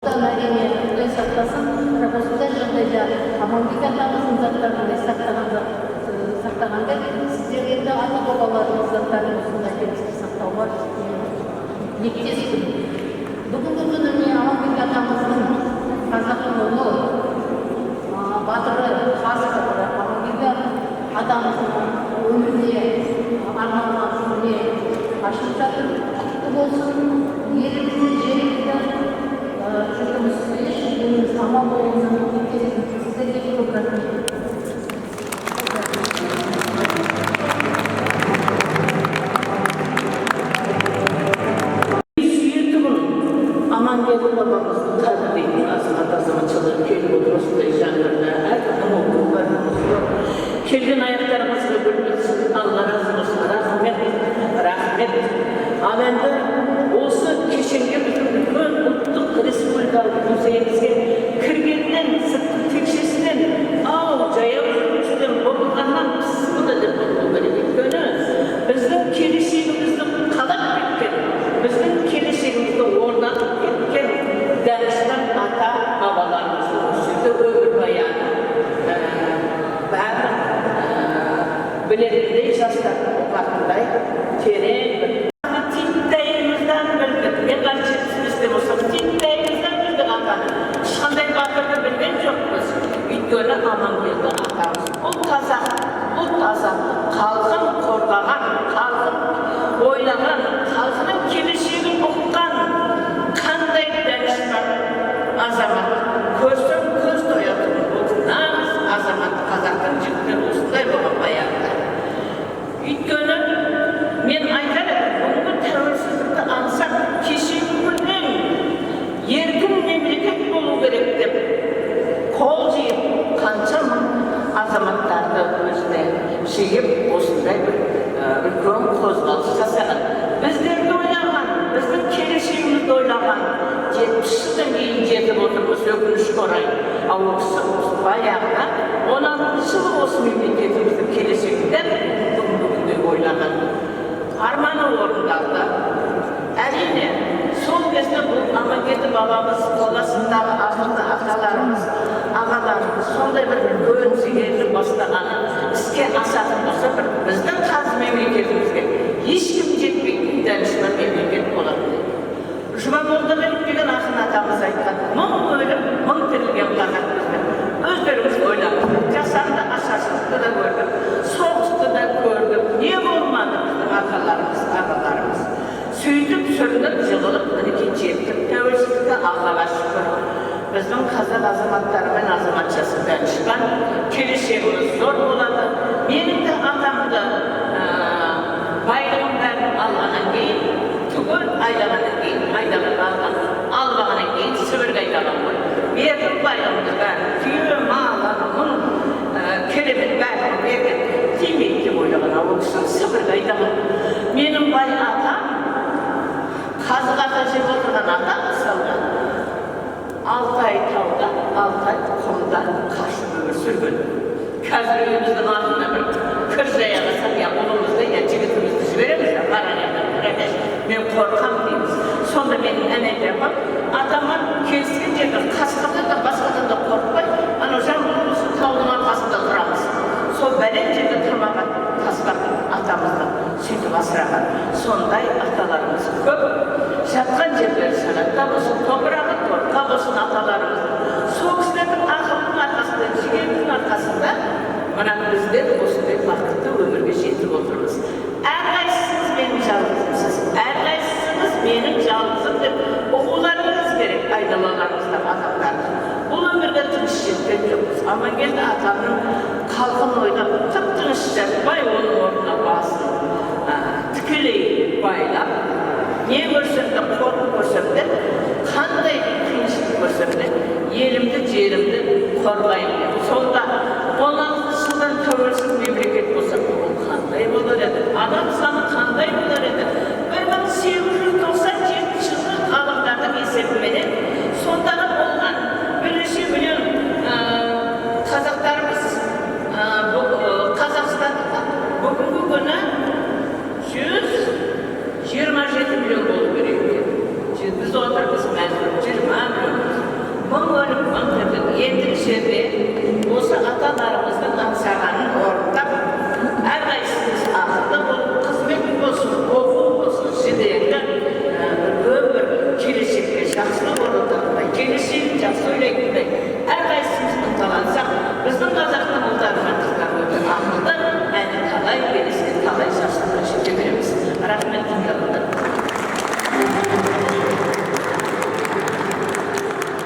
Әрине, Құдай сақтасын, бірақ осындай жағдайда Аманбек атамыздың заттарын сақтағанда, сіздер енді ата бабаларыңыз заттарын осындай келісіп сақтауға тілектеспін. Бүгінгі күні міне Аманбек атамыздың, қазақтың ұлы батыры, хас батыры Аманбек атамыздың өміріне арналған көрме ашылып жатыр. Құтты болсын! Еліміздің, жерімізді, жұртымыз тыныш, еліміз аман болуына тілектеспін. Сіздерге көп рахмет. Сүйетұғын Амангелді бабамыздың қадірлейтін азамат азаматшалар келіп отыр. Осындай жандарда әркімнің оқуы бар, жұмысы бар. Келген аяқтарыңызға гүл бітсін, Алла разы болсын, рахмет, рахмет. Ал енді осы кешенге, біздің үлкен ұлттық республикалық музейімізге кіргеннен, сыртқы текшесінен ау, жаяу жүргіншіден бұрылғаннан пысқыды деп бұрылу керек. Өйткені біздің келешегімізді қалап кеткен, біздің келешегімізді орнатып кеткен данышпан ата бабаларымыздың осы жерде өмірбаяны, барлық білетіндей, жастар ұғатындай терең бір. Титтәйімізден білдік. Мен қазір 75-те болсам, титтәйімізден білдік атаны. Ешқандай батырды білген жоқпыз. Өйткені Амангелді атамыз ұлт азат, ұлт азаттық, халқын қорғаған, халқын ойлаған, халқының келешегін ұққан қандай данышпан азамат! Көрсең, көз тоятын бұл нағыз азамат. Қазақтың жігіттері осындай болған баяғыда. Өйткені мен айтар едім, бүгінгі тәуелсіздікті аңсап, кешегі күннен еркін мемлекет болу керек деп қол жиып, қанша мың азаматтарды өзіне жиып, осындай бір үлкен қозғалыс жасаған, біздерді ойлаған, біздің келешегімізді ойлаған. 70 жылдан кейін жетіп отырмыз, өкінішке орай. Ал ол кісі осы баяғыда, 16-жылы осы мемлекетіміздің келешегін дәл бүгінгі күндей ойлаған. Арманы орындалды. Әрине, сол кезде бұл Амангелді бабамыз қоластындағы ақылды аталарымыз, ағаларымыз сондай бір үлкен жігерлі бастағаны іске асатын болса, бір біздің қазір мемлекетімізге ешкім жетпейтін данышпан мемлекет болатын еді. Жұма Молдағалиев деген ақын атамыз айтқан: «Мың өліп, мың тірілген қазақпыз» деп. Өздеріңіз ойлаңыздар, жасанды ашаршылықты да көрдік, соғысты да көрдік, не болмады? Біздің аталарымыз, ағаларымыз сөйтіп сүрініп жығылып, мінекей, жеттік тәуелсіздікке, Аллаға шүкір. Біздің қазақ азаматтары мен азаматшасы данышпан, келешегіміз зор болады. Менің де атамды байлығын бәрін алғаннан кейін, түгел айдағаннан кейін, айдаған, алған, алып алғаннан кейін Сібірге айдаған ғой. Бердім байлығымды бәрін, түйе, мал, ана мың керемет бәрін берген, тимейді деп ойлаған. Ал ол кісіні Сібірге айдаған. Менің бай атам, қазы қарта жеп отырған атам, мысалға, 6 ай тауда, 6 ай құмда қашып өмір сүрген. Қазір үйіміздің артына бір кір жая қалсақ, я ұлымызды, я жігітімізді жібереміз, қарағаш, мен қорқамын дейміз. Сонда менің әнелі апам атама келіскен жерде қасқырдан да, басқадан да қорықпай, анау Жамбыл облысы таудың арқасында тұрамыз, сол бәлен жерде тамақ тастап, атамызды сөйтіп асыраған. Сондай аталарымыз көп. Жатқан жерлері жәннатта болсын, топырағы торқа болсын аталарымыздың. Сол кісілердің ақылының арқасында, жігерінің арқасында мына біздер осындай бақытты өмірге жетіп отырмыз. Әрқайсысыңыз менің жалғызымсыз, әрқайсысыңыз менің жалғызым деп ұғуларыңыз керек айналаларыңыздағы адамдарды. Бұл өмірге тыныш жеткен жоқпыз. Амангелді атамның халқын ойлап, тып тыныш жатпай, оның орнына басын тікелей байлап, не көрсем де, қорлық көрсем де, қандай қиыншылық көрсем де, елімді, жерімді қорғаймын деп. Сонда 16 жылдан тәуелсіз мемлекет болса, ол қандай болар еді, адам саны қандай болар еді? 1897 жылғы ғалымдардың есебіменен сондағы болған бірнеше миллион қазақтарымыз, қазақстандықтар бүгінгі күні 127 миллион болу керек екен. Біз отырмыз мәз, 20 миллион. жерде осы аталарымыздың аңсағанын орындап, әрқайсымыз ақылды болып, қызмет болсын, оқу болсын, жігерлі, үлкен бір келешекке жақсы орындағандай, келешегін жақсы ойлайтындай әрқайсымыз ынталансақ, біздің қазақтың ұлдары мен қыздары өте ақылды, әлі талай белеске, талай жарысқа жете береміз. Рахмет тыңдағандар.